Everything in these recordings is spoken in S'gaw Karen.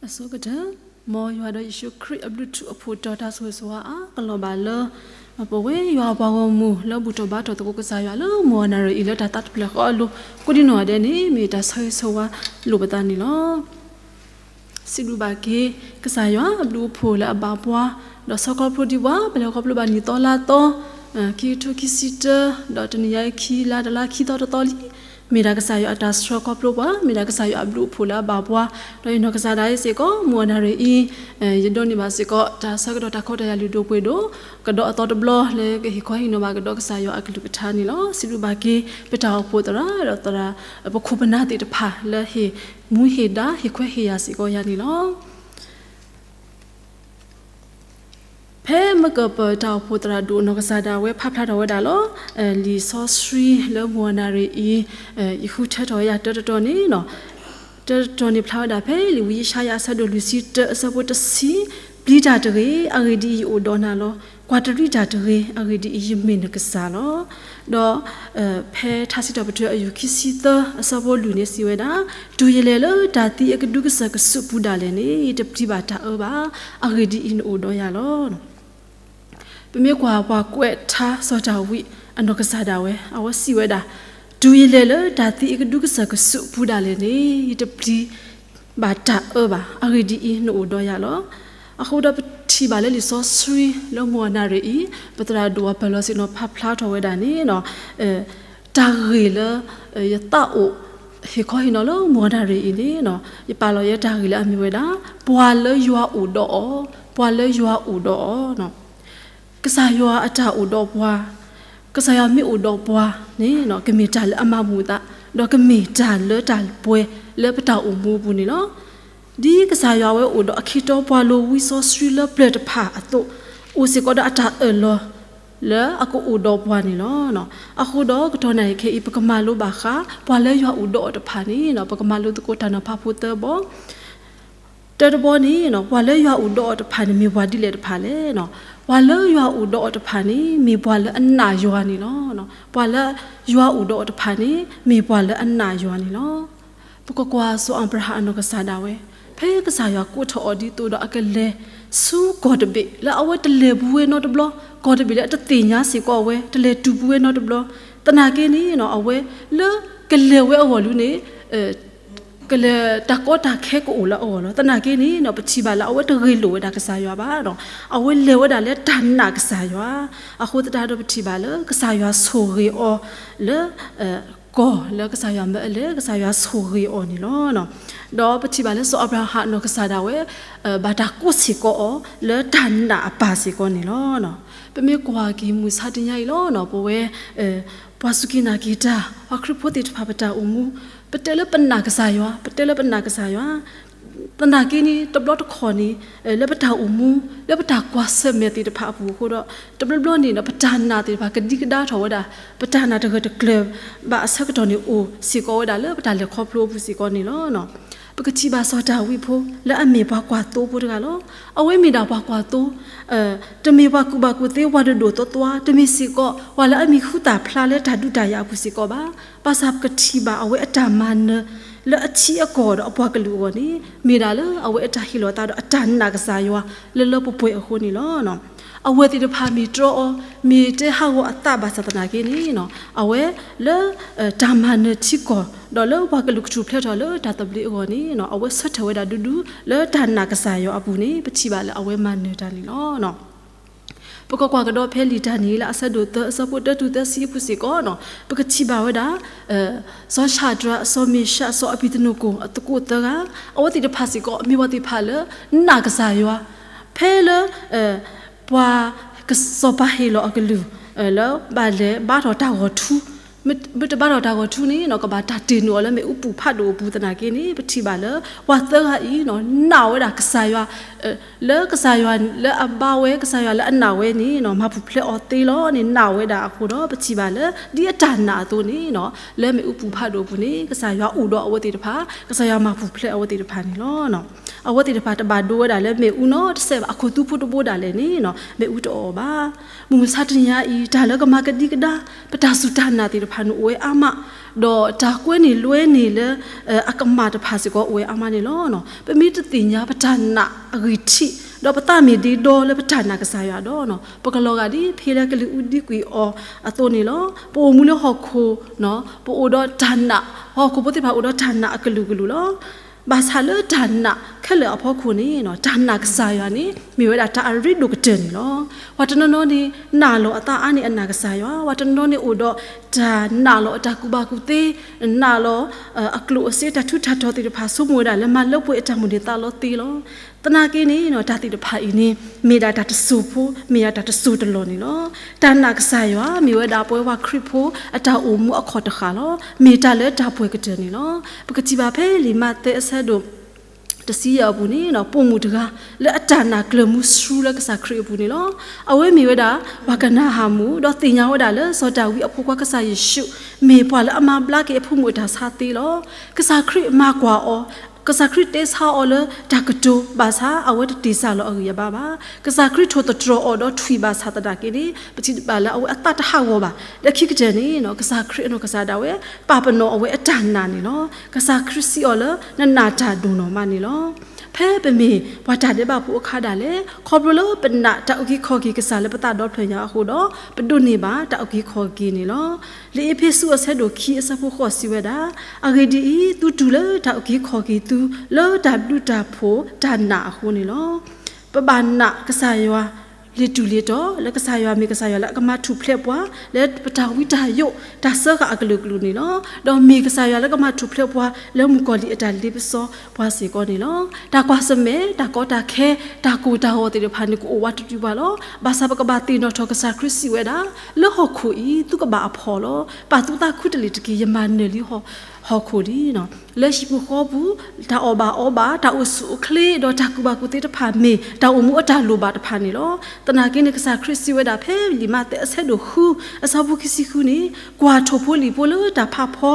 အဆိကတၢၢ်, မ်ယွၤဒီးယ့ၣ်ၡူးခရံာ်အဘျုးထူးအဖှိၣ်တီၤ တၢ်ဆိၣ်ဂ့ၤဆိၣ်ဝါအါကလီၤဘၣ်လၢ ပဝဲယွၤအပှၤဂီၢ်မုၢ်လၢဘူၣ်ထီၣ်ဘါထီၣ်သကိးကစၢ်ယွၤလၢ မုၢ်အနၣ်ရံၣ်အံၤ လၢတၢ်သးတဖျၢၣ်ဃီအလိၤ ကိးဒံနီၢ်ဂၤဒဲးန့ၣ် မ့ၢ်တၢ်ဆိၣ်ဂ့ၤဆိၣ်ဝါလိာ်ပသးန့ၣ်လီၤ. စံးဘျုးဘၣ်က့ၤ ကစၢ်ယွၤအဘျုးအဖှိၣ်လၢအဘၣ်ပှၤ, ဒီးဆှၢခီဖျိဒံးပှၤ ပလဲၤခီဖျိဘၣ်နံၣ်သီလါသီ, ခံကထိခံဆံတၢ, ဒီးတနံၤညါအံၤခံလါ တလါခံသီတသီလံ. မ့ၢ်ဒၣ်ကစၢ်ယွၤအတၢ်ဆှၢခီဖျိပှၤ, မ့ၢ်ဒၣ်ကစၢ်ယွၤအဘျုးအဖှိၣ်လၢအဘၣ်ပှၤ, ဒီးယနီၢ်ကစၢ်ဒၣ်အံၤစ့ၢ်ကီး မုၢ်အနၣ်ရံၣ်အံၤ ယဒိးန့ၢ်ဘၣ်စ့ၢ်ကီး တၢ်ဆၢကတီၢ်တၢ်ခွဲးတၢ်ယာ်လုၢ်ဒိၣ်ပှ့ၤဒိၣ် ကဒီးအသီတဘျီလၢကဟ့ၣ်ခီဟ့ၣ်နီၤဘၣ်ကဒီးကစၢ်ယွၤအကလုၢ်ကထါန့ၣ်လီၤ. စံးဘျုးဘၣ်က့ၤ ပတၢ်အိၣ်ဖှိၣ်သရၣ် ဒီးသရၣ် ပခိၣ်ပနၢ်သ့ၣ်တဖၣ်လၢဟ့ၣ်မူဟ့ၣ်ဒါ ဟ့ၣ်ခွဲးဟ့ၣ်ယာ်စ့ၢ်ကီးယၤန့ၣ်လီၤ. ဖဲမ့ၢ်ကပၢၢ်တၢ်အိၣ်ဖှိၣ်သရၣ်ဒိၣ်အနီၢ်ကစၢ်ဒၣ်ဝဲ ဖးဖျါထီၣ်ဝဲဒၣ်လီၤ. လံာ်စီဆှံလၢမုၢ်အနၣ်ရံၣ်အံၤ ယဃုထၢထီၣ်ဝဲယၤတၢတတီၤန့ၣ် တၢတတီၤန့ၣ်ဖျါဝဲဒၣ်ဖဲလံာ်ဝံယၡါယၤအဆၢဒိၣ်လွံၢ်ဆံတၢအဆၢဖိတဆံ, ပျံၤတၢ်တဂ့ၤ, အဂ့ၢ်ဒ်အံၤ ယအိၣ်ဒီးနၤလီၤ. ကွၢ်တရံးတၢ်တဂ့ၤ, အဂ့ၢ်ဒ်အံၤ ယမ့ၢ်နကစၢ်လီၤ. ဒီး ဖဲထါစံးထီၣ်ပတြၢၤအယူၢ်ခံဆံသၢအဆၢဖိလွံၢ်န့ၣ်စံးဝဲဒၣ်, တုၤယလဲၤလၢတၢ်သံအကဒူကစၢၢ်ကဆူးပူၤဒၣ်လဲာ်န့ၣ် ယတပျံၤဘၣ်တၢ်အၢဘၣ်, အဂ့ၢ်ဒ်အံၤ နအိၣ်ဒီးယၤလီၤ. ပမ့ၢ်ကွၢ်ပှၤကွဲးထါစီၤဒၤဝံးအနီၢ်ကစၢ်ဒၣ်ဝဲ အဝဲစံးဝဲဒၣ်, တုၤယလဲၤလၢတၢ်သံအကဒူကစၢၢ်ကဆူးပူၤဒၣ်လဲာ်န့ၣ် ယတပျံၤဘၣ်တၢ်အၢဘၣ်, အဂ့ၢ်ဒ်အံၤ နအိၣ်ဒီးယၤလီၤ. အဃိဒီးပထံၣ်ဘၣ်လၢလံာ်စီဆှံလၢမုၢ်အနၣ်ရံၣ်အံၤ ပသရၣ်ဒိၣ်အပၢၢ်လီၤဆ့ၣ်နီၤဖးဖျါထီၣ်ဝဲဒၣ်န့ၣ် တၢ်ဂ့ၢ်လၢ ယသးအိၣ်ဟ့ၣ်ခီဟ့ၣ်နီၤလၢမုၢ်အနၣ်ရံၣ်အံၤန့ၣ် ယပာ်လီၤယဲတၢ်ဂ့ၢ်လၢအမ့ၢ်ဝဲဒၣ် ပှၤလၢယွၤအိၣ်ဒီးအီၤ, ပှၤလၢယွၤအိၣ်ဒီးအီၤ ကစၢ်ယွၤအတၢ်အိၣ်ဒီးပှၤ, ကစၢ်ယွၤမ့ၢ်အိၣ်ဒီးပှၤန့ၣ် ကမ့ၢ်တၢ်လၢအမၤမုာ်သး, ဒီးကမ့ၢ်တၢ်လၢတၢ်ပှဲၤလၢပတၢ်အိၣ်မူအပူၤန့ၣ်လီၤ. ဒ်ကစၢ်ယွၤဝဲအိၣ်ဒီးအခ့တီပှၤလိၤဝံစီဆှံလၢပျၢၤတဖၣ်အသိး, အိၣ်စ့ၢ်ကီးဒီးအတၢ်အၢၣ်လီၤလၢအကအိၣ်ဒီးပှၤန့ၣ်လီၤ. အဃိဒီးကတီၢ်နၣ်ရံၣ်ခဲအံၤ ပကမၤလိဘၣ်ဃး ပှၤလၢယွၤအိၣ်ဒီးအီၤတဖၣ်န့ၣ် ပကမၤလိသကိးတၢ်နီၤဖးဖိသၢဘီ တၢတဘီန့ၣ် ပှၤလၢယွၤအိၣ်ဒီးအီၤတဖၣ်န့ၣ် မ့ၢ်ပှၤဒ်လဲၣ်တဖၣ်လဲၣ်. ပှၤလၢယွၤအိၣ်ဒီးအီၤတဖၣ်န့ၣ် မ့ၢ်ပှၤလၢအနာ်ယွၤန့ၣ်လီၤ. ပှၤလၢယွၤအိၣ်ဒီးအီၤတဖၣ်န့ၣ် မ့ၢ်ပှၤလၢအနာ်ယွၤန့ၣ်လီၤ. ပကကွၢ်စီၤအၤဘြၤဟၣ်အနီၢ်ကစၢ်ဒၣ်ဝဲ, ဖဲကစၢ်ယွၤကိးထီၣ်အီၤဒ်သိးဒီးအကလဲၤဆူကီၢ်တဘ့ၣ် လၢအဝဲတလဲၤဘူးဝဲနီတဘျီ, ကီၢ်တဘ့ၣ်လၢအတသ့ၣ်ညါစ့ၢ်ကီးအဝဲ, တလဲၤတုၤဘူးဝဲနီတဘျီ, သနာ်က့န့ၣ် အဝဲလၢကလဲၤဝဲအဂီၢ်လံန့ၣ် ကလဲၤတၢ်ကီတၢ်ခဲကအိၣ်လၢအဂီၢ်လီၤ. သနာ်က့န့ၣ် ပထံၣ်ဘၣ်လၢအဝဲတဂ့ၤလိာ်ဝဲဒၣ်ကစၢ်ယွၤဘၣ်. အဝဲလဲၤဝဲဒၣ်လၢတၢ်နာ်ကစၢ်ယွၤ, အဃိသတးဒီးပထံၣ်ဘၣ်လၢကစၢ်ယွၤဆိၣ်ဂ့ၤအီၤလၢ ကီၢ်လၢကစၢ်ယွၤမၢအလဲၤ ကစၢ်ယွၤဆိၣ်ဂ့ၤအီၤန့ၣ်လီၤ. ဒီးပထံၣ်ဘၣ်လၢစီၤအၤဘြၤဟၣ်အနီၢ်ကစၢ်ဒၣ်ဝဲ ဘၣ်တၢ်ကိးစ့ၢ်ကီးအီၤလၢတၢ်နာ်အပၢ်စ့ၢ်ကီးန့ၣ်လီၤ. ပမ့ၢ်ကွၢ်က့ၤမုၢ်ဆါတနံၤညါအံၤလီၤ ပဝဲ ပှၤစူၢ်က့ၤနာ်က့ၤတၢ် ပှၤခရံာ်ဖိသ့ၣ်တဖၣ်ပတၢ်အိၣ်မူ, ပတဲလၢပနာ်ကစၢ်ယွၤ, ပတဲလၢပနာ်ကစၢ်ယွၤ, သနာ်က့န့ၣ် တဘျီတခီၣ်န့ၣ် လၢပတၢ်အိၣ်မူ လၢပတၢ်ကွၢ်ဆၢၣ်မဲာ်သ့ၣ်တဖၣ်အပူၤအဃိဒီး တဘျီဘျီန့ၣ်ဒီး ပတၢ်နာ်သ့ၣ်တဖၣ်ကဒံကဒါထီၣ်ဝဲဒၣ်, ပတၢ်နာ်တဂၢၢ်တကျၢၤဘၣ်အဆၢကတီၢ်န့ၣ် အိၣ်စ့ၢ်ကီးဝဲဒၣ်လၢပတၢ်လဲၤခီဖျိအပူၤစ့ၢ်ကီးန့ၣ်လီၤ. ပကထံၣ်ဘၣ်စီၤဒၤဝံးဖိလၢအမ့ၢ်ပှၤကွၢ်သိဖိတဂၤလီၤ. အဝဲမ့ၢ်ဒၣ်ပှၤကွၢ်သိ, တမ့ၢ်ပှၤကူၣ်ဘၣ်ကူၣ်သ့ ပှၤဒိၣ်ဒိၣ်သွါသွါ, တမ့ၢ်စ့ၢ်ကီး ပှၤလၢအမံၤဟူသၣ်ဖျါလၢတၢ်ဒုးတၢ်ယၤအပူၤစ့ၢ်ကီးဘၣ်. ဘၣ်ဆၣ်ပကထံၣ်ဘၣ်အဝဲအတၢ်မၤနၢၤ လၢအထံအကီၢ်ဒီးအပှၤကလုာ်အဂီၢ်န့ၣ် မ့ၢ်ဒၣ်လၢအဝဲအတၢ်ဟ့ၣ်လီၤသးဒီးအတၢ်နာ်ကစၢ်ယွၤလၢလၢပှဲၤပှဲၤအဃိန့ၣ်လီၤ. အဝဲသ့ၣ်တဖၣ်မ့ၢ်တြီအီၤ, မ့ၢ်တဲဟးဂီၤအသးဘၣ်ဆၣ်သနာ်က့န့ၣ် အဝဲလၢ တၢ်မၤနၢၤထံကီၢ် ဒီးလၢပှၤကလုာ်ကထူၣ်ဖျဲးထီၣ်လၢတၢ်သဘျ့အဂီၢ်န့ၣ် အဝဲဆၢထၢၣ်ဝဲဒၣ်ဒူဒူလၢတၢ်နာ်ကစၢ်ယွၤအပူၤန့ၣ် ပထံၣ်ဘၣ်လၢအဝဲမၤနၢၤတၢ်န့ၣ်လီၤ. ပကကွၢ်ကဒီးဖဲလံာ်တၢ်န့ၣ်လၢအဆၢဒိၣ်သၢအဆၢဖိတၢတုၤသၢဆံအပူၤစ့ၢ်ကီးန့ၣ် ပကထံၣ်ဘၣ်ဝဲဒၣ် စီၤၡၤဒြး, စီၤမ့ၤၡး, စီၤအဘ့းနကိၣ် အသကိးသၢဂၤ, အဝဲသ့ၣ်တဖၣ်စ့ၢ်ကီး မ့ၢ်ပှၤသ့ၣ်တဖၣ်လၢနာ်ကစၢ်ယွၤ, ဖဲလၢ ပှၤ စီၤပၤဟ့ၣ်လီၤအကလုၢ် လၢဘၣ်လဲၤဘါထီၣ်တၢ်ဂီၤထူ, မ့ၢ်တဘါထီၣ်တၢ်ဂီၤထူန့ၣ် ကဘၣ်တၢ်တ့ၢ်နုာ်အီၤလၢမ့ၣ်အူပူၤဖးဒိၣ်အပူၤသနာ်က့န့ၣ် ပထံၣ်ဘၣ်လၢ ပှၤသၢဂၤအံၤ နာ်ဝဲဒၣ်ကစၢ်ယွၤ လၢကစၢ်ယွၤလၢအဘါဝဲ ကစၢ်ယွၤလၢအနာ်ဝဲန့ၣ် မၤပူၤဖျဲးအီၤသ့လီၤန့ၣ် နာ်ဝဲဒၣ်အဃိဒီး ပထံၣ်ဘၣ်လၢ ဒ်အတၢ်နာ်အသိးန့ၣ် လၢမ့ၣ်အူပူၤဖးဒိၣ်အပူၤန့ၣ် ကစၢ်ယွၤအိၣ်ဒီးအဝဲသ့ၣ်တဖၣ် ကစၢ်ယွၤမၤပူၤဖျဲးအဝဲသ့ၣ်တဖၣ်န့ၣ်လီၤ. အဝဲသ့ၣ်တဖၣ်တဘၣ်ဒိဝဲဒၣ်လၢမ့ၣ်အူနီတစဲးဘၣ်, အခိၣ်သူဖိတဘိဒၣ်လဲာ်န့ၣ် မ့ၣ်အူတအီၣ်ဘၣ်. မုၢ်မဆါတနံၤအံၤ တၢ်လၢကမၤကဒံကဒါ ပတၢ်စူၢ်တၢ်နာ်သ့ၣ်တဖၣ်န့ၣ်အိၣ်ဝဲအါမး, ဒီးတၢ်ကွဲန့ၢ်လွဲန့ၢ်လၢ အကမၣ်တဖၣ်စ့ၢ်ကီးအိၣ်ဝဲအါမးန့ၣ်လီၤ. ပမ့ၢ်တသ့ၣ်ညါပတၢ်နာ်အဂံၢ်ထံး ဒီးပသးမ့ၢ်ဒ့ဒီလၢပတၢ်နာ်ကစၢ်ယွၤဒီး ပကလီၤဂာ်ဒ်ဖဲလၢကလံၤအူဒံကွံာ်အီၤအသိးန့ၣ်လီၤ. ပအိၣ်မူလၢဟီၣ်ခိၣ် ပအိၣ်ဒီးတၢ်နာ်, ဟီၣ်ခိၣ်ဖိသ့ၣ်တဖၣ်အိၣ်ဒီးတၢ်နာ်အကလုာ်ကလုာ်လီၤ. ဘၣ်ဆၣ်လၢတၢ်နာ်ခဲလၢာ်အဖီခိၣ်န့ၣ် တၢ်နာ်ကစၢ်ယွၤန့ၣ် မ့ၢ်ဝဲဒၣ်တၢ်အရ့ဒိၣ်ကတၢၢ်န့ၣ်လီၤ. ပှၤတနီၤနီၤန့ၣ် နာ်လီၤအသးအါန့ၢ်အနာ်ကစၢ်ယွၤ, ပှၤတနီၤနီၤန့ၣ်အိၣ်ဒီးတၢ်နာ်လီၤအတၢ်ကူၣ်ဘၣ်ကူၣ်သ့, နာ်လီၤ အကျိၣ်အစ့တၢ်ထူးတၢ်တီၤသ့ၣ်တဖၣ် ဆိကမိၣ်ဝဲဒၣ်လၢမၤလၢပှဲၤအတၢ်မိၣ်န့ၢ်သးလီၤသ့လီၤ. သနာ်က့န့ၣ် တၢ်သ့ၣ်တဖၣ်အံၤန့ၣ် မ့ၢ်ဒၣ်တၢ်တစိၢ်ဖိ, မ့ၢ်ဒၣ်တၢ်တစိၢ်တလီၢ်န့ၣ်လီၤ. တၢ်နာ်ကစၢ်ယွၤ မ့ၢ်ဝဲဒၣ်ပဝဲပှၤခရံာ်ဖိအတၢ်အိၣ်မူအခီၣ်တဃာ်လီၤ. မ့ၢ်တၢ်လၢတၢ်ပှဲၤကတၢၢ်န့ၣ်လီၤ. ပကထံၣ်ဘၣ်ဖဲလံာ်မးသဲအဆၢဒိၣ် တဆံယဲၢ်အပူၤန့ၣ် ပိာ်မုၣ်တဂၤ လၢအတၢ်နာ်ကျၢၤမူဆူလၢကစၢ်ခရံာ်အပူၤန့ၣ်လီၤ. အဝဲမ့ၢ်ဝဲဒၣ် ပှၤကနၤအၣ်မူ ဒီးသ့ၣ်ညါဝဲဒၣ်လၢစီၤဒၤဝံးအဖိခွါကစၢ်ယ့ၣ်ၡူး မ့ၢ်ပှၤလၢအမၤဘျါက့ၤအဖိမုၣ်အတၢ်ဆါသ့လီၤ. ကစၢ်ခရံာ်မၤကွၢ်အီၤ, ကစၢ်ခရံာ်တဲဆါအီၤလၢတၢ်ကတိၤဘၣ်ဆၣ် အဝဲတတ့ၢ်စၢ်လီၤအဂံၢ်အဘါဘၣ်. ကစၢ်ခရံာ်ထိၣ်သတြီၤအီၤဒီးထွံၣ်ဘၣ်ဆၣ်သနာ်က့န့ၣ် ပထံၣ်ဘၣ်လၢအဝဲအသးတဟးဂီၤဘၣ်. လၢခံကတၢၢ်န့ၣ် ကစၢ်ခရံာ်အနီၢ်ကစၢ်ဒၣ်ဝဲ ပာ်ပနီၣ်အဝဲအတၢ်နာ်န့ၣ်လီၤ. ကစၢ်ခရံာ်စံးအီၤလၢ နနာ်တၢ်ဒိၣ်နီၢ်မးန့ၣ်လီၤ. ဖဲပမ့ၢ်ပှၤတၢ်ဒဲးဘးဖိအခါဒၣ်လဲာ် ခီဖျိလၢပနာ်တၢ်အုၣ်က့ၤခီၣ်က့ၤကစၢ်လၢပသးဒီဖျၢၣ်ညါအဃိဒီး ပဒိးန့ၢ်ဘၣ်တၢ်အုၣ်က့ၤခီၣ်က့ၤန့ၣ်လီၤ. လံာ်အ့းဖ့းစူးအဆၢဒိၣ်ခံအဆၢဖိဃိးစံးဝဲဒၣ်, အဂ့ၢ်ဒ်အံၤ, သုတူၢ်လၢတၢ်အုၣ်က့ၤခီၣ်က့ၤသု လၢတၢ်ဘျုးတၢ်ဖှိၣ်တၢ်နာ်အဃိန့ၣ်လီၤ. ပဘၣ်နာ်ကစၢ်ယွၤ လ့ၤတူၢ်လ့ၤတီၤ လၢကစၢ်ယွၤမ့ၢ်ကစၢ်ယွၤလၢအကမၤထူၣ်ဖျဲးပှၤ လၢပတၢ်ဝံတၢ်ယိး တၢ်စၢဃာ်အကလုာ်ကလုာ်န့ၣ်လီၤ. ဒီးမ့ၢ်ကစၢ်ယွၤလၢကမၤထူၣ်ဖျဲးပှၤ လၢမုၣ်ကီၤလံၢ်အတၢ်လ့ပစီပှၤစ့ၢ်ကီးန့ၣ်လီၤ. တၢ်ကွၢ်ဆၢၣ်မဲာ် တၢ်ကီတၢ်ခဲ တၢ်ကိၢ်တၢ်ဂီၤသ့ၣ်တဖၣ်န့ၣ် ကအိၣ်ဝးတတုၤပှၤလီၤ. ဘၣ်ဆၣ်ပကဘၣ်သ့ၣ်နီၣ်ထီၣ်ကစၢ်ခရံာ်စံးဝဲဒၣ်, လၢဟီၣ်ခိၣ်အံၤ သုကဘၣ်အဖှီၣ်လီၤ. ပာ်သုသးခူတလ့ၢ်တက့ၢ်, ယမၤနၢၤလံဟီၣ်ခိၣ်လံ. လၢဟံၣ်ပူၤဃီပူၤ တၢ်အီၣ်ဘၣ်အီဘၣ် တၢ်အိၣ်ဆူၣ်အိၣ်ချ့ ဒီးတၢ်ကူၣ်ဘၣ်ကူၣ်သ့တဖၣ်မ့ၢ် တၢ်အိၣ်မူအတၢ်လိၣ်ဘၣ်တဖၣ်န့ၣ်လီၤ. သနာ်က့န့ၣ် ကစၢ်ခရံာ်စံးဝဲဒၣ်ဖဲလံာ်မးသဲအဆၢဒိၣ်ဃု အဆၢဖိခံဆံဃုန့ၣ်, ကွၢ်ထိၣ်ဖိလံၣ်ဖိလၢတၢ်ဖးဖီ,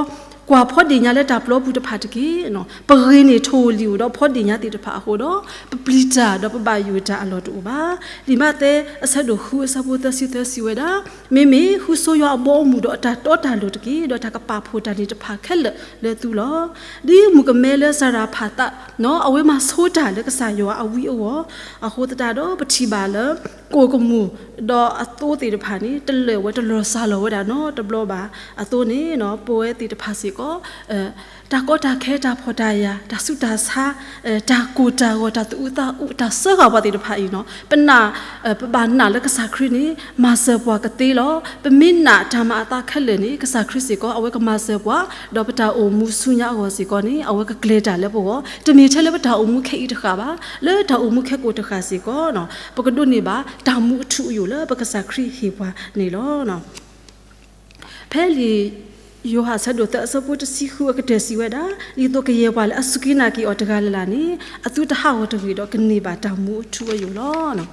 ကွၢ်ဖီဒ့ၣ်ညါလၢတၢ်ပျီပူၤတဖၣ်တက့ၢ်. ပဂ့ၤန့ၢ်ထိၣ်လံၣ်ဧိၤဒီးဖီဒ့ၣ်ညါသ့ၣ်တဖၣ်အဃိဒီး ပပျံၤတၢ်ဒီးပဘၣ်ယိၣ်တၢ်အလီၢ်တအိၣ်ဘၣ်. လံာ်မးသဲအဆၢဒိၣ်ဃုအဆၢဖိသၢဆံသၢစံးဝဲဒၣ်, မ့မ့ၢ်ဃုဆိယွၤအဘီအမုၢ်ဒီးအတၢ်တီတၢ်လိၤတက့ၢ်. ဒီးတၢ်ကပာ်ဖှိၣ်တၢ်န့ၣ်တဖၣ်ခဲလၢာ်လၢသုလီၤ. ဒ်မုၣ်ကမဲလၢစၤရၤဖးသး အဝဲမၤဆိတၢ်လၢကစၢ်ယွၤအဝံအဂီၢ်အဃိသတးဒီး ပထံၣ်ဘၣ်လၢ ကိၣ်ကမူၣ်ဒီးအသိသ့ၣ်တဖၣ်န့ၣ် တလၢာ်ဝဲတလီၤစၢ်လီၤဝဲဒၣ်နီတဘျီဘၣ်အသိးန့ၣ် ပဝဲသ့ၣ်တဖၣ်စ့ၢ်ကီး တၢ်ကီတၢ်ခဲ တၢ်ဖှီၣ်တၢ်ယာ် တၢ်ဆူးတၢ်ဆါ တၢ်ကိၢ်တၢ်ဂီၤ တၢ်သူၣ်အုးသးအုး တၢ်စၢဃာ်ပှၤသ့ၣ်တဖၣ်အံၤနီၤ ပနာ် ပဘၣ်နာ်လၢကစၢ်ခရံာ်န့ၣ် မၤစၢၤပှၤကသ့လီၤ. ပမ့ၢ်နာ်တၢ်မၤအသးခဲလၢာ်န့ၣ် ကစၢ်ခရံာ်စ့ၢ်ကီး အဝဲကမၤစၢၤပှၤ ဒီးပတၢ်အိၣ်မူဆူညါအဂီၢ်စ့ၢ်ကီးန့ၣ် အဝဲကကျဲၤတၢ်လၢပဂီၢ် တမ့ၢ်ထဲလၢပတၢ်အိၣ်မူခဲအံၤတဃၣ်ဘၣ် လၢတၢ်အိၣ်မူခဲကိာ်တဃၣ်စ့ၢ်ကီး ပကဒိးန့ၢ်ဘၣ်တၢ်မူအထူအယိာ်လၢပကစၢ်ခရံာ်ဟ့ၣ်ပှၤန့ၣ်လီၤ. ဖဲလံာ်ယိၤဟၣ်ဆၢဒိၣ်သၢအဆၢဖိတဆံဃုအကတၢၢ်စံးဝဲဒၣ်, ဒ်သိးကယဲၢ်ပှၤလၢအစူၢ်က့ၤနာ်က့ၤအီၤတဂၤလၢ်လၢ်န့ၣ် အသုတဟးဂီၤတဂ့ၤဒီးကန့ၢ်ဘၣ်တၢ်မူအထူအယိာ်လီၤ.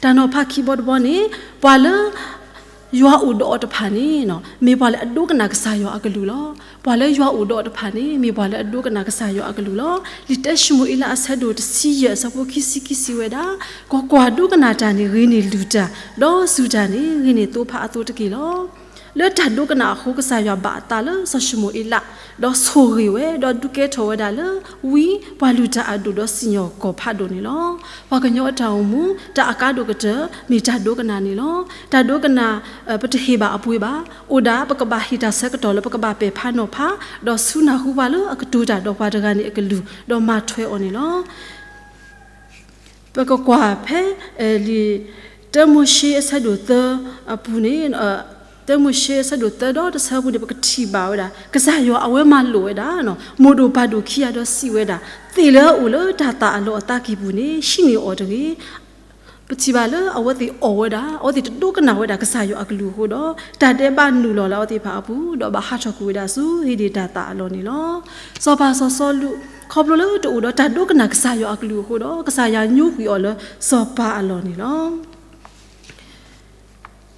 တၢ်နီၤဖးခံဘီတဘီန့ၣ် ပှၤလၢ ယွၤအိၣ်ဒီးအီၤတဖၣ်န့ၣ် မ့ၢ်ပှၤလၢအဒိကနၣ်ကစၢ်ယွၤအကလုၢ်လီၤ. ပှၤလၢယွၤအိၣ်ဒီးအီၤတဖၣ်န့ၣ် မ့ၢ်ပှၤလၢအဒိကနၣ်ကစၢ်ယွၤအကလုၢ်လီၤ. လံာ်တၢၡမူၤအ့လးအဆၢဒိၣ်တဆံယဲၢ်အဆၢဖိခံဆံခံစံးဝဲဒၣ်, ကွၢ်ကွၢ်, ဒိကနၣ်တၢ်န့ၣ်ဂ့ၤန့ၢ်လုၢ်တၢ်, ဒီးစူၢ်တၢ်န့ၣ်ဂ့ၤန့ၢ်သိဖါအသိတက့ၢ်လီၤ. လၢတၢ်ဒိကနၣ်အဃိ ကစၢ်ယွၤဘၣ်အသးလၢစီၤၡမူၤအ့လး, ဒီးဆိၣ်ဂ့ၤဝဲ ဒီးဒုးကဲထီၣ်ဝဲဒၣ်လၢဝံပှၤလုၢ်တၢ်အဒိၣ်ဒီးစံၣ်ညီၣ်ကွီၢ်ဖးဒိၣ်န့ၣ်လီၤ. ပှၤကညီအတၢ်အိၣ်မူ တၢ်အကါဒိၣ်ကတၢၢ် မ့ၢ်တၢ်ဒိကနၣ်န့ၣ်လီၤ. တၢ်ဒိကနၣ် ပတဟ့ၣ်ဘၣ်အပှ့ၤဘၣ်. အိၣ်ဒၣ်ပကဘၣ်ဟ့ၣ်တၢ်ဆၢကတီၢ်လၢ ပကဘၣ်ပဲာ်ဖးနီၤဖး, ဒီးစူၢ်နာ်ဃုာ်ပှၤလၢအကတိၤတၢ်ဒီးပှၤတဂၤန့ၣ်အကလုၢ်, ဒီးမၤထွဲအီၤန့ၣ်လီၤ. ပကကွၢ်ဖဲ လံာ် တၢမိၤၡ့အဆၢဒိၣ်သၢအပူၤန့ၣ်, တၢမိၤၡ့အဆၢဒိၣ်သၢဒီးတဆၢအပူၤန့ၣ် ပကထံၣ်ဘၣ်ဝဲဒၣ် ကစၢ်ယွၤအဝဲမၤလိာ်ဝဲဒၣ် မိၢ်ဒိၣ်ပၢ်ဒိၣ်ခံဂၤဒီးစံးဝဲဒၣ်, သ့ၣ်လၢအအိၣ်လၢတၢ်သၣ်အလီၢ်အသးကံၢ်ပူၤန့ၣ် ဟံးန့ၢ်အီၤတဂ့ၤ. ပထံၣ်ဘၣ်လၢအဝဲသ့ၣ်အီၣ်ဝဲဒၣ်, အဝဲသ့ၣ်တဒိကနၣ်ဝဲဒၣ်ကစၢ်ယွၤအကလုၢ်အဃိဒီး တၢ်ဒဲးဘးနုာ်လီၤလၢအဝဲသ့ၣ်တဖၣ်အပူၤ, ဒီးဘၣ်ဟးထီၣ်ကွံာ်ဝဲဒၣ်ဆူဟ့ၣ်ဒ့ၣ်တၢ်သၣ်အလီၢ်န့ၣ်လီၤ. စီၤပၤစီၤစီလူး ခီဖျိလၢတအိၣ်ဒီးတၢ်ဒိကနၣ်ကစၢ်ယွၤအကလုၢ်အဃိဒီး ကစၢ်ယွၤညိကွံာ်အီၤလၢစီၤပၤအလီၢ်န့ၣ်လီၤ.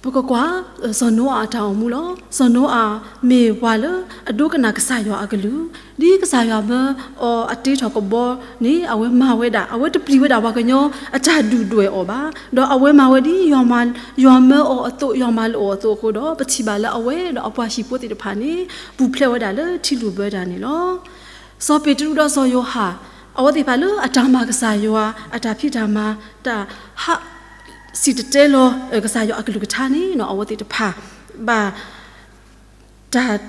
ပ ပကကွၢ် စီၤနိအၤအတၢ်အိၣ်မူလီၤ. စီၤနိအၤမ့ၢ်ပှၤလၢအဒိကနၣ်ကစၢ်ယွၤအကလုၢ်, ဒ်ကစၢ်ယွၤမၢအီၤအတ့ထီၣ်ကဘီန့ၣ် အဝဲမၤဝဲဒၣ်, အဝဲတပျံၤဝဲဒၣ်ပှၤကညီအတၢ်ဒုၣ်ဒွဲၣ်အီၤဘၣ်. ဒီးအဝဲမၤဝဲဒ်ယွၤမၢအီၤအသိး, ယွၤမၤလိာ်အီၤအသိးအဃိဒီး ပထံၣ်ဘၣ်လၢအဝဲဒီးအပှၤဟံၣ်ဖိသ့ၣ်တဖၣ်န့ၣ် ပူၤဖျဲးဝဲဒၣ်လၢထံလုၢ်ဘၢတၢ်န့ၣ်လီၤ. စီၤပ့းတရူးဒီးစီၤယိၤဟၣ် အဝဲသ့ၣ်တဖၣ်လၢအတၢ်မၤကစၢ်ယွၤအတၢ်ဖံးတၢ်မၤ တၢ်ဟး စံၣ်တဲၤတဲလီၤကစၢ်ယွၤအကလုၢ်ကထါန့ၣ် အဝဲသ့ၣ်တဖၣ် ဘၣ် တၢ်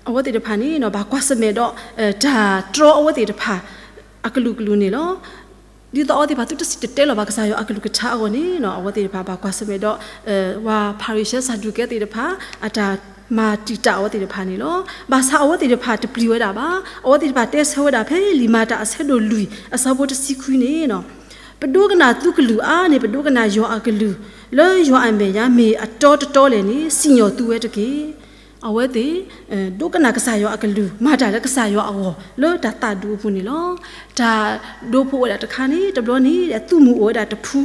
အဝဲသ့ၣ်တဖၣ်န့ၣ် ဘၣ်ကွၢ်ဆၢၣ်မဲာ်ဒီး တၢ်တြီအဝဲသ့ၣ်တဖၣ် အကလုာ်ကလုာ်န့ၣ်လီၤ. ဒ်သိးအဝဲသ့ၣ်တဖၣ်သုတစံၣ်တဲၤတဲလီၤဘၣ်ကစၢ်ယွၤအကလုၢ်ကထါအဂီၢ်န့ၣ် အဝဲသ့ၣ်တဖၣ်ဘၣ်ကွၢ်ဆၢၣ်မဲာ်ဒီး ပှၤဖၤရံၤၡဲ စၤဒူၤကဲသ့ၣ်တဖၣ် အတၢ်မၤတံာ်တာ်အဝဲသ့ၣ်တဖၣ်န့ၣ်လီၤ. ဘၣ်ဆၣ်အဝဲသ့ၣ်တဖၣ်တပျံၤဝဲဒၣ်ဘၣ်. အဝဲသ့ၣ်တဖၣ်တဲဆၢဝဲဒၣ်ဖဲလံာ်မၤတၢ်အဆၢဒိၣ်လွံၢ် အဆၢဖိတဆံခွံန့ၣ် ပဒိကနၣ်သုကလုၢ်အါန့ၣ် ပဒိကနၣ်ယွၤအကလုၢ် လၢယွၤအမဲာ်ညါမ့ၢ်အတီတတီလဲၣ်န့ၣ် စံၣ်ညီၣ်သုဝဲတက့ၢ်. အဝဲသ့ၣ် ဒိကနၣ်ကစၢ်ယွၤအကလုၢ် မၤတၢ်လၢကစၢ်ယွၤအဂီၢ် လၢတၢ်သးဒူအပူၤန့ၣ်လီၤ. တၢ်ဒိဖိဝဲဒၣ်တခါန့ၣ် တဘျီန့ၣ် သုးမုၢ်အိၣ်ဝဲဒၣ်တဖု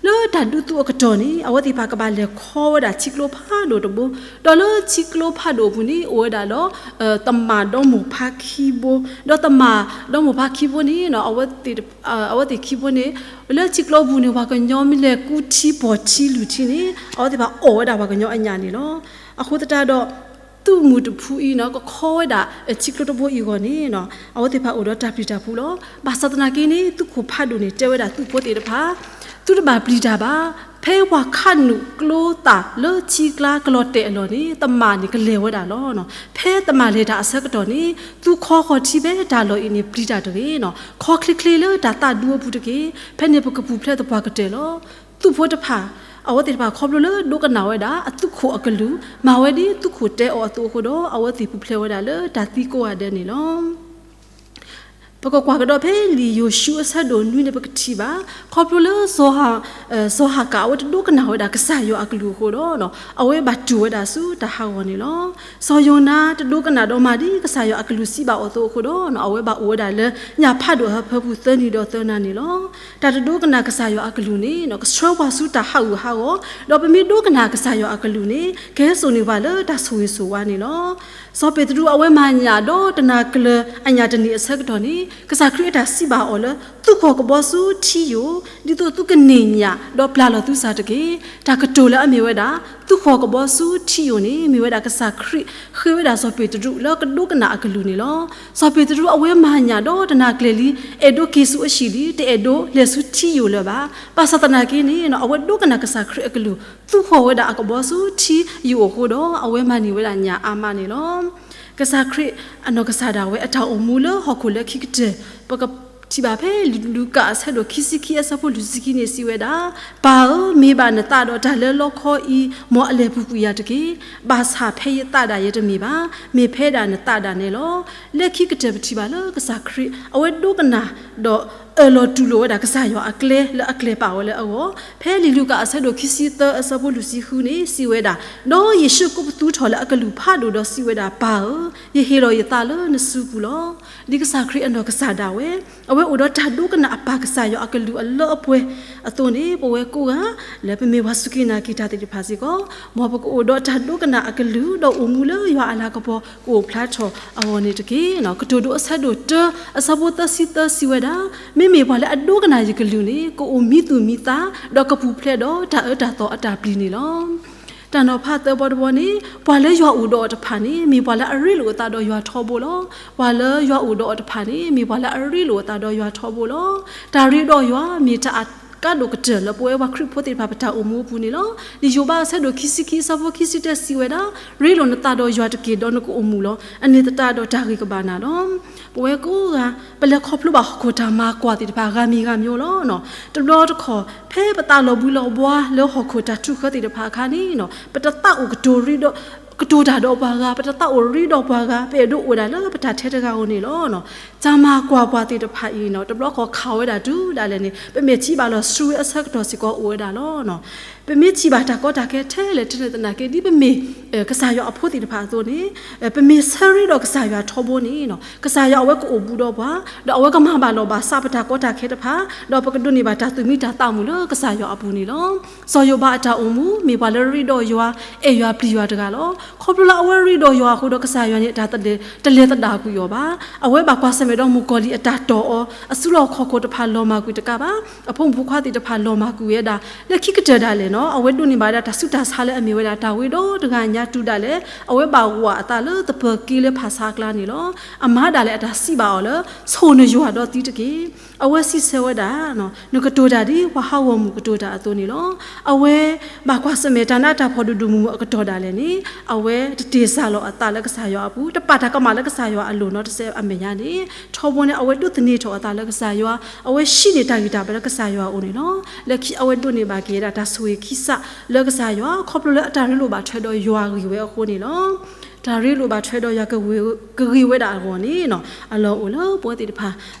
လၢတၢ်ဒူသူအကတီၢ်န့ၣ် အဝဲသ့ၣ်တဖၣ်ကဘၣ်လဲၤခီဝဲဒၣ်ထံကျိဖးဒိၣ်တဘိ, ဒီးလၢထံကျိဖးဒိၣ်အပူၤန့ၣ် အိၣ်ဝဲဒၣ်ဒီး သမၣ်ဒီမိၢ်ဖးခံဘိ, ဒီးသမၣ်ဒီမိၢ်ဖးခံဘိန့ၣ် အဝဲသ့ၣ်ခံဘိန့ၣ် လၢထံကျိပူၤန့ၣ် ပှၤကညီမ့ၢ်လဲၤကူထံပိာ်ထံလုၢ်ထံန့ၣ် အဝဲသ့ၣ်တဖၣ်အီၣ်ဝဲဒၣ်ပှၤကညီအညၣ်န့ၣ်လီၤ. အဃိသတးဒီး သုးမုၢ်တဖုအံၤန့ၣ် ကခီဝဲဒၣ်ထံကျိတဘိအံၤအဂီၢ်န့ၣ် အဝဲသ့ၣ်တဖၣ်အိၣ်ဒီးတၢ်ပျံၤတၢ်ဖုးလီၤ. ဘၣ်ဆၣ်သနာ်က့န့ၣ် သုးခိၣ်ဖးဒိၣ်န့ၣ် တဲဝဲဒၣ်သုးဖိသ့ၣ်တဖၣ် သုတဘၣ်ပျံၤတၢ်ဘၣ်. ဖဲပှၤခးနုာ်ကျိသၣ်လၢထံကျါကလီၤတဲာ်အလီၢ်န့ၣ် သမၣ်န့ၣ်ကလဲၤဝဲဒၣ်လီၤ. ဖဲသမၣ်လဲၤတၢ်အဆၢကတီၢ်န့ၣ် သုခီဃီၤထံဖဲတၢ်လီၢ်အံၤန့ၣ် ပျံၤတၢ်တဂ့ၤ, ခီချ့ချ့လၢတၢ်သးဒူအပူၤတက့ၢ်. ဖဲန့ၣ်ပကပူၤဖျဲးသပှၢ်ကတၢၢ်လီၤ. သုးဖိတဖၣ် အဝဲသ့ၣ်တဖၣ်ခီဖျိလၢဒိကနၣ်ဝဲဒၣ် အသုးခိၣ်အကလုၢ် မၤဝဲဒ်သုးခိၣ်တဲအီၤအသိးအဃိဒီး အဝဲသ့ၣ်ပူၤဖျဲးဝဲဒၣ်လၢတၢ်သံကိးဂၤဒဲးန့ၣ်လီၤ. ပကကွၢ်ကဒီးဖဲလံာ်ယိၤၡူအဆၢဒိၣ်နွံန့ၣ် ပကထံၣ်ဘၣ် ခီဖျိလၢ စီၤဟၤကၣ် အဝဲတဒိကနၣ်ဝဲဒၣ်ကစၢ်ယွၤအကလုၢ်အဃိဒီး အဝဲဘၣ်တူၢ်ဝဲဒၣ်ဆူတၢ်ဟးဂီၤန့ၣ်လီၤ. စီၤယိၤနါတဒိကနၣ်ဒီးမၤဒ်ကစၢ်ယွၤအကလုၢ်စံးဘၣ်အီၤအသိးအဃိဒီး အဝဲဘၣ်အိၣ်ဝဲဒၣ်လၢညၣ်ဖးဒိၣ်အဟၢဖၢပူၤသၢနံၤဒီးသၢနၤန့ၣ်လီၤ. တၢ်တဒိကနၣ်ကစၢ်ယွၤအကလုၢ်န့ၣ် ကဆှၢပှၤဆူတၢ်ဟးဂူာ်ဟးဂီၤ, ဒီးပမ့ၢ်ဒိကနၣ်ကစၢ်ယွၤအကလုၢ်န့ၣ် ကဟဲစိာ်န့ၢ်ပှၤလၢတၢ်ဆိၣ်ဂ့ၤဆိၣ်ဝါန့ၣ်လီၤ. စီၤပ့းတရူးအဝဲမၤညၣ်ဒီးတနၤကျၢၤအညၣ်တနံၤအဆၢကတီၢ်န့ၣ် ကစၢ်ခရံာ်အတၢ်စံးဘၣ်အီၤလၢ သုးဃီၤကဘီဆူထံယိာ် ဒ်သိးသုကန့ၢ်ညၣ်ဒီးပျၢ်လီၤသုစၢ်တက့ၢ်. တၢ်ကတိၤလၢအမ့ၢ်ဝဲဒၣ် သုးဃီၤကဘီဆူထံယိာ်န့ၣ် မ့ၢ်ဝဲဒၣ်ကစၢ်ခရံာ်ဃ့ဝဲဒၣ်စီၤပ့းတရူးလၢကဒိကနၣ်အကလုၢ်န့ၣ်လီၤ. စီၤပ့းတရူးအဝဲမၤညၣ်ဒီးတနၤကျၢၤလံ အဲၣ်ဒိးက့ၤဆူအဟံၣ်လံ တအဲၣ်ဒိးလဲၤဆူထံယိာ်လၢၤဘၣ်. ဘၣ်ဆၣ်သနာ်က့န့ၣ် အဝဲဒိကနၣ်ကစၢ်ခရံာ်အကလုၢ် သုးဃီၤဝဲဒၣ်အကဘီဆူထံယိာ်အဃိဒီး အဝဲမၤန့ၢ်ဝဲဒၣ်ညၣ်အါမးန့ၣ်လီၤ. ကစၢ်ခရံာ်အနီၢ်ကစၢ်ဒၣ်ဝဲအတၢ်အိၣ်မူလၢဟီၣ်ခိၣ်လၢခံကတၢၢ် ပကထံၣ်ဘၣ်ဖဲလူၤကၣ်အဆၢဒိၣ်ခံဆံခံအဆၢဖိလွံၢ်ဆံခံန့ၣ်စံးဝဲဒၣ်, ပၢ်ဧၢ, မ့ၢ်ဘၣ်နသးဒီးတၢ်လၢလီခီအံၤ မ်အလဲၤပူၤကွံာ်ယၤတက့ၢ်. ဘၣ်ဆၣ်ဖဲယသးဒၣ်ယဲတမ့ၢ်ဘၣ်, မ့ၢ်ဖဲဒၣ်နသးဒၣ်နဲလီၤ. လၢခံကတၢၢ်ပထံၣ်ဘၣ်လၢကစၢ်ခရံာ် အဝဲဒိကနၣ်ဒီးအၢၣ်လီၤတူၢ်လိာ်ဝဲဒၣ်ကစၢ်ယွၤအကျဲလၢအကျဲၤပာ်ဝဲလၢအဂီၢ်, ဖဲလံာ်လူၤကၣ်အဆၢဒိၣ်ခံဆံသၢအဆၢဖိလွံၢ်ဆံဃုန့ၣ်စံးဝဲဒၣ်, ဒီးယ့ၣ်ၡူးကိးပသူထီၣ်လၢအကလုၢ်ဖးဒိၣ်ဒီးစံးဝဲဒၣ်, ပၢ်ဧၢ, ယဟ့ၣ်လီၤယသးလၢနစုပူၤလီၤ. ဒ်ကစၢ်ခရံာ်အနီၢ်ကစၢ်ဒၣ်ဝဲ အဝဲအိၣ်ဒီးတၢ်ဒိကနၣ်အပၢ်ကစၢ်ယွၤအကလုၢ်အလၢအပှဲၤအသိးန့ၣ် ပဝဲကိးဂၤ လၢပမ့ၢ်ပှၤစူၢ်က့ၤနာ်က့ၤတၢ်သ့ၣ်တဖၣ်စ့ၢ်ကီး မ်ပကအိၣ်ဒီးတၢ်ဒိကနၣ်အကလုၢ် ဒီးအိၣ်မူလၢယွၤအလၤကပီၤ ကအိၣ်ဖျါထီၣ်အဂီၢ်န့ၣ်တက့ၢ်. ကတိၤဒိအဆၢဒိၣ်တၢ အဆၢဖိသၢဆံသၢစံးဝဲဒၣ်, မ့မ့ၢ်ပှၤလၢအဒိကနၣ်ယကလုၢ်န့ၣ် ကအိၣ်မံသူၣ်မံသး ဒီးကပူၤဖျဲးဒီးတၢ်အၢတၢ်သီအတၢ်ပျံၤန့ၣ်လီၤ. တၢ်နီၤဖးသၢဘီတဘီန့ၣ် ပှၤလၢယွၤအိၣ်ဒီးအီၤတဖၣ်န့ၣ် မ့ၢ်ပှၤလၢအရ့လိာ်အသးဒီးယွၤထီဘိလီၤ. ပှၤလၢယွၤအိၣ်ဒီးအီၤတဖၣ်န့ၣ် မ့ၢ်ပှၤလၢအရ့လိာ်အသးဒီးယွၤထီဘိလီၤ. တၢ်ရ့ဒီးယွၤ မ့ၢ်တၢ်အကါဒိၣ်ကတၢၢ်လၢပဝဲပှၤခရံာ်ဖိသ့ၣ်တဖၣ်ပတၢ်အိၣ်မူအပူၤန့ၣ်လီၤ. လံာ်ယိၤဘးအဆၢဒိၣ်ခံဆံခံအဆၢဖိခံဆံတၢစံးဝဲဒၣ်, ရ့လိာ်နသးဒီးယွၤတက့ၢ် ဒီးနကအိၣ်မုာ်လီၤ. အန့ၣ်သတးဒီးတၢ်ဂ့ၤကဘၣ်နၤလီၤ. ပဝဲကိးဂၤ ပလဲၤခီဖျိဘၣ်ဟီၣ်ခိၣ်တၢ်မၤကွၢ်သ့ၣ်တဖၣ် ဂၤမံၤဂၤမံၤလီၤ. တဘျီတခီၣ် ဖဲပသးလီၤဘှံးလီၤဘှါလၢဟီၣ်ခိၣ်တၢ်ထုးဃၢသ့ၣ်တဖၣ်အခါန့ၣ် ပတသးအိၣ်ကတိၤရ့ဒီး ကတိၤတၢ်ဒီးပှၤဂၤ, ပတသးအိၣ်ရ့ဒီးပှၤဂၤ, ပအဲၣ်ဒိးအိၣ်ဒၣ်လၢပတၢ်ထဲတဂၤဧိၤန့ၣ်လီၤ. တၢ်မၤကွၢ်ပှၤသ့ၣ်တဖၣ်အံၤ တဘျီခီၣ်ခးဝဲဒၣ်တုၤဒၣ်လဲာ်န့ၣ် ပမဲာ်ထံဘၣ်လီၤဆှုဝဲအဆၢကတီၢ်စ့ၢ်ကီးအိၣ်ဝဲဒၣ်လီၤ. ပမ့ၢ်ထံၣ်ဘၣ်တၢ်ကီတၢ်ခဲထဲလဲၣ်ထဲလဲၣ်သနာ်က့ ဒ်ပမ့ၢ် ကစၢ်ယွၤအဖိသ့ၣ်တဖၣ်အသိးန့ၣ်, ပမ့ၢ်ဆၢရ့ဒီးကစၢ်ယွၤထီဘိန့ၣ်, ကစၢ်ယွၤအဝဲကအိၣ်ဘူးဒီးပှၤ, ဒီးအဝဲကမၤဘၣ်လီၢ်ဘၣ်စးပတၢ်ကီတၢ်ခဲတဖၣ်, ဒီးပကဒိးန့ၢ်ဘၣ်တၢ်သူၣ်မံတၢ်သးမုာ်လၢကစၢ်ယွၤအပူၤန့ၣ်လီၤ. စီၤယိၤဘးအတၢ်အိၣ်မူ မ့ၢ်ပှၤလၢရ့ဒီးယွၤ, အဲၣ်ယွၤပျံၤယွၤတဂၤလီၤ. ခီဖျိလၢအဝဲရ့ဒီးယွၤအဃိဒီး ကစၢ်ယွၤန့ၣ် တၢ်တလဲၤသဒၣ်ကွံာ်အီၤဘၣ်. အဝဲဘၣ်ကွၢ်ဆၢၣ်မဲာ်ဒီးမုၣ်ကီၤလံၢ်အတၢ်တီၢ်အီၤ, အစုလီၢ်ခီၣ်ခိၣ်တဖၣ်လီၤမၢ်ကွံာ်တကးဘၣ်, အဖိမုၣ်ဖိခွါသ့ၣ်တဖၣ်လီၤမၢ်ကွံာ်ဝဲဒၣ်, လၢခံကတၢၢ်ဒၣ်လဲာ်န့ၣ် အဝဲဒိးန့ၢ်ဘၣ်ဝဲဒၣ်တၢ်ဆူးတၢ်ဆါလၢအမ့ၢ်ဝဲဒၣ် တၢ်ဝ့ၤဒီတဂၤညါတုၤဒၣ်လဲာ်, အဝဲဘၣ်ဝးအသးလၢသပၢၤက့လၢဖၣ်ဆါအကျါန့ၣ်လီၤ. အမါဒၣ်လဲာ်အတၢ်စံးဘၣ်အီၤလၢ ဆိၣ်နယွၤဒီးသံတက့ၢ်. အဝဲစံးဆၢဝဲဒၣ်, နကတိၤတၢ်ဒ်ပှၤဟးဂီၤမုၣ်ကတိၤတၢ်အသိးန့ၣ်လီၤ. အဝဲဘၣ်ကွၢ်ဆၢၣ်မဲာ်တၢ်နးတၢ်ဖှီၣ်ဒိၣ်ဒိၣ်မုၢ်မုၢ်အကတီၢ်ဒၣ်လဲာ်န့ၣ်, အဝဲတတ့ၢ်စၢ်လီၤအသးလၢကစၢ်ယွၤအပူၤ, တပာ်တၢ်ကမၣ်လၢကစၢ်ယွၤအလိၤနီတစဲးအမဲာ်ညါန့ၣ်, ထီဘိန့ၣ် အဝဲဒိးသန့ၤထီၣ်အသးလၢကစၢ်ယွၤ, အဝဲဟံးန့ၢ်တၢ်ဂံၢ်တၢ်ဘါလၢကစၢ်ယွၤအအိၣ်န့ၣ်လီၤ. လၢခံအဝဲဒိးန့ၢ်ဘၣ်က့ၤဝဲဒၣ်တၢ်ဆိၣ်ဂ့ၤခံစးလၢကစၢ်ယွၤ ခီဖျိလၢအတၢ်ရ့လိာ်ဘၣ်ထွဲဒီးယွၤဂ့ၤဝဲအဃိန့ၣ်လီၤ. တၢ်ရ့လိာ်ဘၣ်ထွဲဒီးယွၤကဂ့ၤဝဲဒၣ်အဂီၢ်န့ၣ်, အလီၢ်အိၣ်လၢပဝဲသ့ၣ်တဖၣ်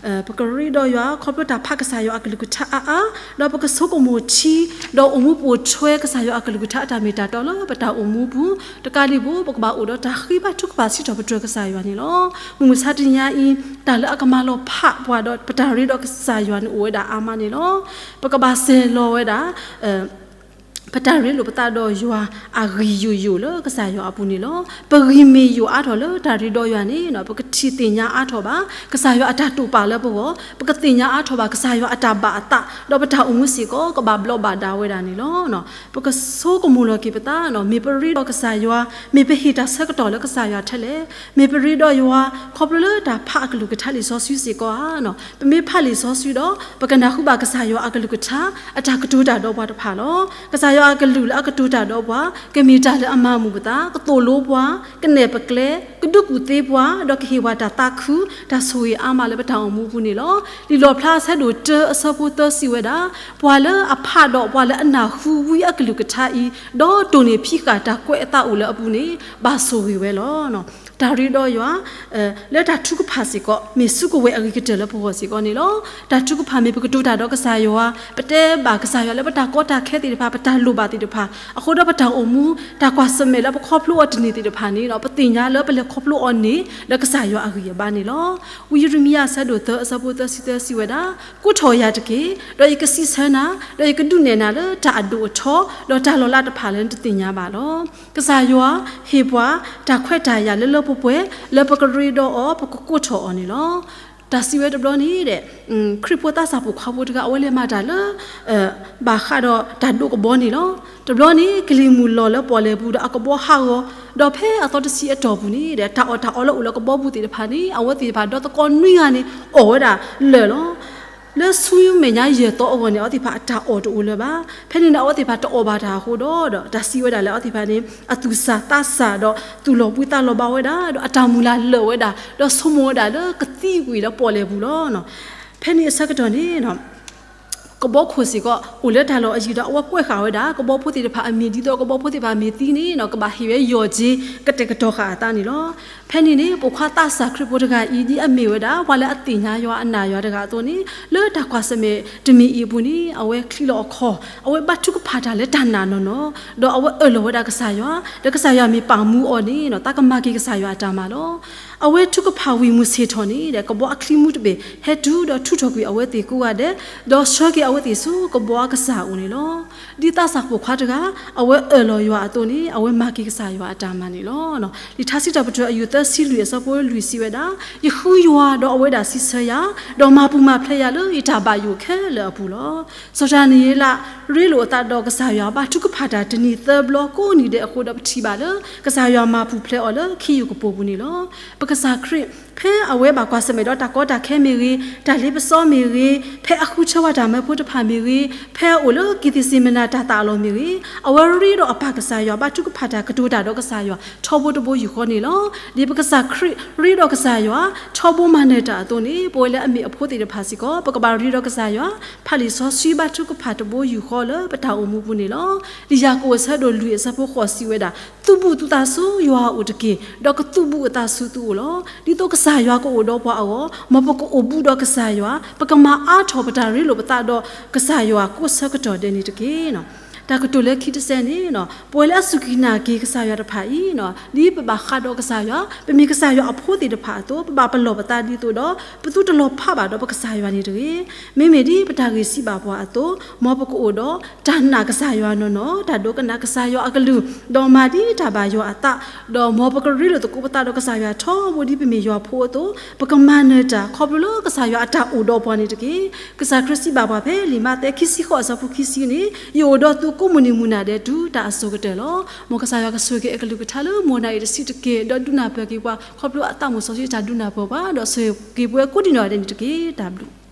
ပကရ့ဒီးယွၤ ခီဖျိတၢ်ဖးကစၢ်ယွၤအကလုၢ်ကထါအါအါ, ဒီးပကဆိကမိၣ်ထံ, ဒီးအိၣ်မူပိာ်ထွဲကစၢ်ယွၤအကလုၢ်ကထါအတၢ်မ့ၢ်တၢ်တီလၢပတၢ်အိၣ်မူပူၤ, တကးဒံးဘၣ် ပကဘၣ်အိၣ်ဒီးတၢ်ဃ့ဘါထုကဖၣ်စံးထီၣ်ပတြၢၤကစၢ်ယွၤန့ၣ်လီၤ. မုၢ်မဆါတနံၤအံၤ တၢ်လၢအကမၤလီၤဖးပှၤဒီးပတၢ်ရ့ဒီးကစၢ်ယွၤန့ၣ်အိၣ်ဝဲဒၣ်အါမးန့ၣ်လီၤ. ပကဘၣ်စဲၤလီၤဝဲဒၣ် ပတၢ်ရ့လိာ်ပသးဒီးယွၤအဂံၢ်ယိာ်ယိာ်လၢကစၢ်ယွၤအပူၤန့ၣ်လီၤ. ပဂံၢ်မ့ၢ်ယိာ်အါထီၣ်လၢတၢ်ရ့ဒီးယွၤန့ၣ်, ပကထံၣ်သ့ၣ်ညါအါထီၣ်ဘၣ် ကစၢ်ယွၤအတၢ်တိာ်ပာ်လၢပဂီၢ်, ပကသ့ၣ်ညါအါထီၣ်ဘၣ် ကစၢ်ယွၤအတၢ်ဘၣ်အသး, ဒီးပတၢ်အိၣ်မူစ့ၢ်ကီး ကဘၣ်ဘျီးဘၣ်ဒါဝဲဒၣ်န့ၣ်လီၤ. ပကဆိကမိၣ်လီၤက့ၤပသး, မ့ၢ်ပရ့ဒီးကစၢ်ယွၤ, မ့ၢ်ပဟ့ၣ်တၢ်ဆၢကတီၢ်လၢကစၢ်ယွၤထဲလဲၣ်. မ့ၢ်ပရ့ဒီးယွၤ ခီဖျိလၢတၢ်ဖးအကလုၢ်ကထါလံာ်စီဆှံစ့ၢ်ကီးဧါ. ပမ့ၢ်ဖးလံာ်စီဆှံဒီး ပကနၢ်ဟူဘၣ်ကစၢ်ယွၤအကလုၢ်ကထါ အတၢ်ကတိၤတၢ်ဒီးပှၤတဖၣ်လီၤ. ကစၢ်ယွၤအကလုၢ်လၢအကတိၤတၢ်ဒီးပှၤ ကမ့ၢ်တၢ်လၢအမၤမုာ်ပသး, ကသိၣ်လိပှၤ, ကနဲၣ်ပကျဲ, ကဒုးကူၣ်သ့ပှၤ, ဒီးကဟ့ၣ်ပှၤတၢ်သးခု, တၢ်ဆိၣ်ဂ့ၤအါမးလၢပတၢ်အိၣ်မူပူၤန့ၣ်လီၤ. လံာ်လီၣ်ဖျါအဆၢဒိၣ်တၢအဆၢဖိသၢစံးဝဲဒၣ်, ပှၤလၢအဖးဒီးပှၤလၢအနၢ်ဟူဝံအကလုၢ်ကထါအံၤ, ဒီးတိၢ်န့ၢ်ဖံးဃာ်တၢ်ကွဲးအသးအိၣ်လၢအပူၤန့ၣ် ဘၣ်ဆိၣ်ဂ့ၤဝဲလီၤ. တၢ်ရ့ဒီးယွၤ လၢတၢ်ထုကဖၣ်စ့ၢ်ကီး မ့ၢ်စုကဝဲၤအဂ့ၤကတၢၢ်လၢပဂီၢ်စ့ၢ်ကီးန့ၣ်လီၤ. တၢ်ထုကဖၣ်မ့ၢ်ပကတိၤတၢ်ဒီးကစၢ်ယွၤ, ပတဲဘၣ်ကစၢ်ယွၤလၢပတၢ်ကီတၢ်ခဲသ့ၣ်တဖၣ်, ပတၢ်လိၣ်ဘၣ်သ့ၣ်တဖၣ်, အဃိဒီးပတၢ်အိၣ်မူ တၢ်ကွၢ်ဆၢၣ်မဲာ်လၢပခီဖျိအီၤတန့ၢ်သ့ၣ်တဖၣ်န့ၣ် ပသ့ၣ်ညါလၢပလဲၤခီဖျိအီၤန့ၣ် လၢကစၢ်ယွၤအဂံၢ်အဘါန့ၣ်လီၤ. ဝံယံးရမံယၤအဆၢဒိၣ်သၢအဆၢဖိသၢဆံသၢစံးဝဲဒၣ်, ကိးထီၣ်ယၤတက့ၢ်, ဒီးယကစံးဆၢနၤ, ဒီးယကဒုးနဲၣ်နၤလၢတၢ်အဒိၣ်အထီ, ဒီးတၢ်လီၤလးတဖၣ်လၢနတသ့ၣ်ညါဘၣ်လီၤ. ကစၢ်ယွၤဟ့ၣ်ပှၤ တၢ်ခွဲးတၢ်ယာ်လၢလၢပှဲၤပှဲၤ လၢပကရ့ဒီးအီၤ ပကကိးထီၣ်အီၤန့ၣ်လီၤ. တၢ်စံးဝဲတဘျီန့ၣ်ဒီး ခရံာ်ဖိသးစၢ်ပိာ်ခွါဖိတဂၤ အဝဲလဲၤမၤတၢ်လၢ ဘၣ်ဃးဒီးတၢ်ဒိးကဘီန့ၣ်လီၤ. တဘျီန့ၣ် ကလံၤမုၢ်လီၤလၢပီၣ်လဲၣ်ပူၤဒီးအကဘီဟးဂီၤ, ဒီးဖဲအသီတဆံအတီၢ်ပူၤန့ၣ်ဒီး တၢ်အီၣ်တၢ်အီလၢအိၣ်လၢကဘီပူၤသ့ၣ်တဖၣ်န့ၣ် အဝဲသ့ၣ်တဖၣ်ဒီသကိးနွံဂၤန့ၣ် အီၣ်ဝဲဒၣ်လၢာ်လီၤ. လၢဆူမဲာ်ညါယဲၢ်သီအဂီၢ်န့ၣ် အဝဲသ့ၣ်တဖၣ်အတၢ်အီၣ်တအိၣ်လၢၤဘၣ်. ဖဲန့ၣ်န့ၣ် အဝဲသ့ၣ်တဖၣ်တအီၣ်ဘၣ်တၢ်အဃိဒီး ဒီးတၢ်စံးဝဲဒၣ်လၢအဝဲသ့ၣ်တဖၣ်န့ၣ် အသူၣ်ဆးသးဆးဒီး သူၣ်လီၤဘှံးသးလီၤဘှါဝဲဒၣ် ဒီးအတၢ်မုၢ်လၢ်လၢာ်ဝဲဒၣ် ဒီးဆိကမိၣ်ဝဲဒၣ်လၢကသံကွံာ်လၢပီၣ်လဲၣ်ပူၤလီၤ. ဖဲန့ၣ်အဆၢကတီၢ်န့ၣ် ကဘီခိၣ်စ့ၢ်ကီး အိၣ်လၢတၢ်လီၢ်အယံၤဒီး အဝဲကွဲးဃာ်ဝဲဒၣ် ကဘီဖိသ့ၣ်တဖၣ်အမ့ၢ်ဒ်သိး ကဘီဖိသ့ၣ်တဖၣ်မ့ၢ်သံန့ၣ် ကဘၣ်ဟ့ၣ်ဝဲယီၢ်က့ၤ ကတဲာ်ကတီၤဃာ်အသးန့ၣ်လီၤ. ဖဲန့ၣ်န့ၣ် ပိာ်ခွါသးစၢ်ခရံာ်ဖိတဂၤအံၤ ဒ်အမ့ၢ်ဝဲဒၣ် ပှၤလၢအသ့ၣ်ညါယွၤအနၢ်ယွၤတဂၤအသိးန့ၣ် လၢတၢ်ကွၢ်ဆၢၣ်မဲာ်တမံၤအံၤအပူၤန့ၣ် အဝဲချံးလီၤအခီၣ်, အဝဲဘါထုကဖၣ်တၢ်လၢတၢ်နာ်နီၢ်နီၢ်, ဒီးအဝဲအၢၣ်လီၤဝဲဒၣ်ကစၢ်ယွၤ, ဒီးကစၢ်ယွၤမ့ၢ်ပာ်မူအီၤန့ၣ် သးကမၤက့ၤကစၢ်ယွၤအတၢ်မၤလီၤ. အဝဲထုကဖၣ်ဝံၤမုၢ်ဆ့ၣ်ထီၣ်န့ၣ်ဒီး ကဘီအချံမူတဘ့ၣ် ဟဲတုၤဒီးထုးထီၣ်ကွံာ်အဝဲသ့ၣ်ကိးဂၤဒဲး, ဒီးဆှၢက့ၤအဝဲသ့ၣ်ဆူကဘီအကစၢ်အအိၣ်န့ၣ်လီၤ. ဒ်သးစၢ်ပိာ်ခွါတဂၤ အဝဲအၢၣ်လီၤယွၤအသိးန့ၣ် အဝဲမၤက့ၤကစၢ်ယွၤအတၢ်မၤန့ၣ်လီၤ. လံာ်ထါစံးထီၣ်ပတြၢၤအယုၢ်သၢဆံလွံၢ်အဆၢဖိလွံၢ်စံးဝဲဒၣ်, ယဃုယွၤဒီးအဝဲဒၣ်စံးဆၢယၤ, ဒီးမၤပူၤမၤဖျဲးယၤလၢယတၢ်ဘၣ်ယိၣ်ခဲလၢာ်အပူၤလီၤ. စီၤဒၤနံးယ့လး ရ့လိာ်အသးဒီးကစၢ်ယွၤ ဘါထုကဖၣ်တၢ်တနံၤသၢဘျီကိးနံၤဒဲးအဃိဒီး ပထံၣ်ဘၣ်လၢ ကစၢ်ယွၤမၤပူၤဖျဲးအီၤလၢခ့ယုၢ်ကပိာ်ပူၤန့ၣ်လီၤ. ပကစၢ်ခရံာ် ဖဲအဝဲဘၣ်ကွၢ်ဆၢၣ်မဲာ်ဒီးတၢ်ကီတၢ်ခဲမ့ၢ်ဂ့ၤ, တၢ်လ့ပစီမ့ၢ်ဂ့ၤ, ဖဲအဃုထၢဝဲတၢ်မၢဖိတဖၣ်မ့ၢ်ဂ့ၤ, ဖဲအအိၣ်လၢက့ၤသ့ၣ်စံမနၤတၢ်သးအလီၢ်မ့ၢ်ဂ့ၤ, အဝဲရ့ဒီးအပၢ်ကစၢ်ယွၤ ဘါထုကဖၣ်တၢ်ကတိၤတၢ်ဒီးကစၢ်ယွၤ ထီဘိတဘိယူၢ်ဃီန့ၣ်လီၤ. ဒ်ပကစၢ်ခရံာ်ရ့ဒီးကစၢ်ယွၤ ထီဘိမၤနၢၤတၢ်အသိးန့ၣ် ပဝဲလၢအမ့ၢ်အဖိသ့ၣ်တဖၣ်စ့ၢ်ကီး ပကဘၣ်ရ့ဒီးကစၢ်ယွၤ ဖးလံာ်စီဆှံဘါထုကဖၣ်တဘိယူၢ်ဃီလၢပတၢ်အိၣ်မူပူၤန့ၣ်လီၤ. လံာ်ယၤကိာ်အဆၢဒိၣ်လွံၢ်အဆၢဖိဃိးစံးဝဲဒၣ်, သုးဘူးသုသးဆူယွၤအအိၣ်တက့ၢ်, ဒီးကသုးဘူးအသးဆူသုအိၣ်လီၤ. ဒ်သိးကစၢ်ယွၤကအိၣ်ဒီးပှၤအဂီၢ်, မ်ပကအိၣ်ဘူးဒီးကစၢ်ယွၤ, ပကမၤအါထီၣ်ပတၢ်ရ့လိာ်ပသးဒီးကစၢ်ယွၤကိးဆၢကတီၢ်ဒဲးန့ၣ်တက့ၢ်. တၢ်ကတိၤလၢခံတစဲးန့ၣ်, ပဝဲလၢအစူၢ်က့ၤနာ်က့ၤကစၢ်ယွၤတဖၣ်အံၤ, ဒ်ပဘၣ်ဃးဒီးကစၢ်ယွၤ, ပမ့ၢ်ကစၢ်ယွၤအဖိသ့ၣ်တဖၣ်အသိး, ပဘၣ်ပလီၢ်ပသးဒ်သိးဒီး ပသုတလီၤဖးဘၣ်ဒီးပကစၢ်ယွၤန့ၣ်တဂ့ၤ. မ့မ့ၢ်ဒ်ပတၢ်ဂ့ၢ်စံးဘၣ်ပှၤအသိး, မ်ပကအိၣ်ဒီးတၢ်နာ်ကစၢ်ယွၤနီၢ်နီၢ်, တၢ်ဒိကနၣ်ကစၢ်ယွၤအကလုၢ်, ဒီးမၤဒ်တၢ်ဘၣ်ယွၤအသး, ဒီးမ်ပကရ့လိာ်သကိးပသးဒီးကစၢ်ယွၤထီဘိဒ်ပမ့ၢ်ယွၤဖိအသိး, ပကမၤနၢၤတၢ်ခီဖျိလၢကစၢ်ယွၤအတၢ်အိၣ်ဒီးပှၤန့ၣ်တက့ၢ်. ကစၢ်ခရံာ်စံးဘၣ်ပှၤဖဲလံာ်မးသဲခံဆံဃိးအဆၢဖိခံဆံန့ၣ်, ယအိၣ်ဒီးသုကိးမုၢ်နံၤမုၢ်နၤဒဲးတုၤတၢ်အစိၤကတၢၢ်လီၤ. မ်ကစၢ်ယွၤကဆိၣ်ဂ့ၤက့ၤအကလုၢ်ကထါလၢမိၢ်နၤအံၤတဆံးတက့ၢ်, ဒီးဒုးနၢ်ပၢၢ်က့ၤပှၤ ခီဖျိအသးမုၣ်စီဆှံအတၢ်ဒုးနၢ်ပၢၢ်ပှၤ, ဒီးဆိၣ်ဂ့ၤက့ၤပဝဲကိးဒံနီၢ်ဂၤဒဲးန့ၣ်တက့ၢ်. တၢ်ဘျုး